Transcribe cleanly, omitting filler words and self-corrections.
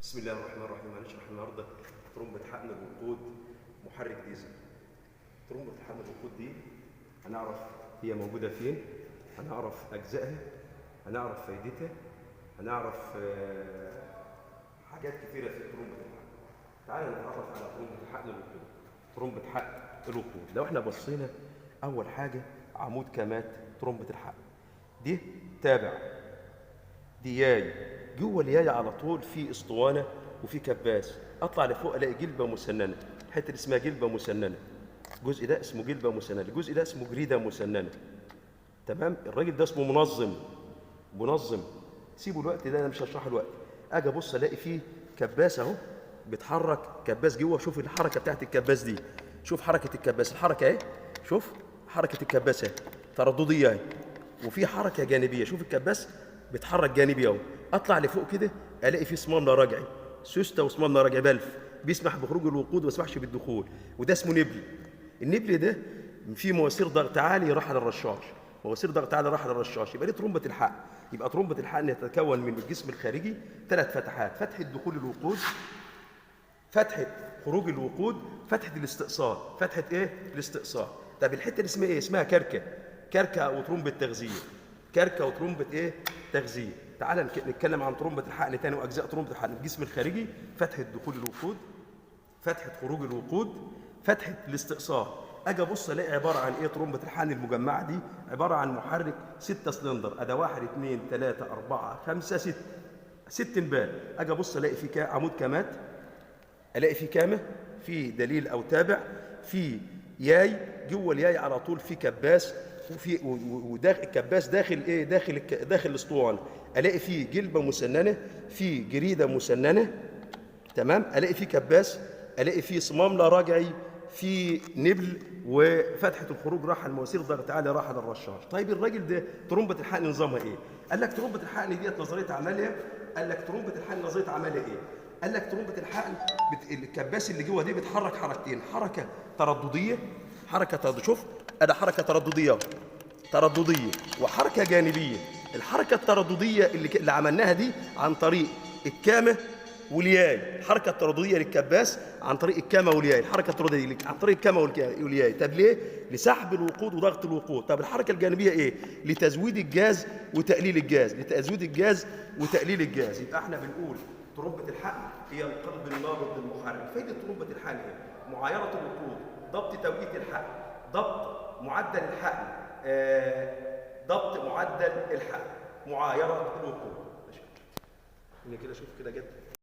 بسم الله الرحمن الرحيم. هنشرح النهارده طرمبة حقن الوقود محرك ديزل. طرمبة حقن الوقود دي هنعرف هي موجودة فين، هنعرف أجزائها، هنعرف فايدتها، هنعرف حاجات كتيرة في طرمبة الحقن. تعالى نتعرف على طرمبة حقن الوقود. طرمبة حقن الوقود لو احنا بصينا أول حاجة عمود كامات طرمبة الحقن دي تابع، دي ياي، جوه الياي على طول في اسطوانة وفي كباس. اطلع لفوق الاقي جلبه مسننه، الحتة اللي اسمها جلبه مسننه، الجزء ده اسمه جلبه مسننه، الجزء ده اسمه جريدة مسننه. تمام؟ الراجل ده اسمه منظم. منظم سيبوا الوقت ده انا مش هشرحه الوقت. اجي ابص الاقي فيه كباس اهو بيتحرك، كباس جوه. شوف الحركة بتاعت الكباس دي، شوف حركة الكباس، الحركة اهي، شوف حركة الكباس اهي تردديه اهي، وفي حركة جانبيه. شوف الكباس بيتحرك جانبي اهو. اطلع لفوق كده الاقي فيه صمام لا راجعي، سوسته وصمام لا راجعي بلف بيسمح بخروج الوقود وما يسمحش بالدخول، وده اسمه نبل. النبل ده فيه مواسير ضغط عالي راح للرشاش، مواسير ضغط عالي راح للرشاش. يبقى دي طرمبة الحقن. يبقى طرمبة الحقن تتكون من الجسم الخارجي ثلاث فتحات: فتحة دخول الوقود، فتحة خروج الوقود، فتحة الاستئصال. فتحة ايه؟ الاستئصال. طب الحتة اللي اسمها ايه؟ اسمها كركة، كركة وطرمبة تغذية، كركة وطرمبة ايه؟ تغذية. تعال نتكلم عن طرمبة الحقن تاني واجزاء طرمبة الحقن. الجسم الخارجي فتحة دخول الوقود، فتحة خروج الوقود، فتحة الاستئصال. اجي ابص الاقي عبارة عن ايه طرمبة الحقن المجمعة دي؟ عبارة عن محرك 6 سلندر، ادي 1 2 3 4 5 6، 6 نبال. اجي ابص الاقي في عمود كامات، الاقي في كامه، في دليل او تابع، في ياي، جوه الياي على طول في كباس، وفي وداخل الكباس داخل ايه؟ داخل الاسطوانة. الاقي فيه جلبه مسننه، في جريدة مسننه، تمام؟ الاقي فيه كباس، الاقي فيه صمام لا راجعي، في نبل، وفتحه الخروج راح المواسير ضغط عالي راح للرشاش. طيب الراجل ده طرمبه الحقن نظامها ايه؟ قال لك طرمبه الحقن ديت نظرية عملها. قال لك طرمبه الحقن نظرية عملها ايه؟ قال لك طرمبه الحقن الكباس اللي جوه دي بيتحرك حركتين، حركة تردديه، حركة تردد، شوف انا حركة تردديه تردديه، وحركه جانبيه. الحركة التردديه اللي عملناها دي عن طريق الكامه والياي، الحركة التردديه للكباس عن طريق الكامه والياي، الحركة التردديه عن طريق الكامه والياي. طب ليه؟ لسحب الوقود وضغط الوقود. طب الحركة الجانبية ايه؟ لتزويد الجاز وتقليل الجاز، لتزويد الجاز وتقليل الجاز. يبقى احنا بنقول طرمبة الحقن هي القلب النابض للمحرك. فايدة طرمبة الحقن ايه؟ معايرة الوقود، ضبط توقيت الحقن، ضبط معدل الحقن، ضبط معدل الحقن، معايرة الوقود. ماشي. كده شوف كده جت.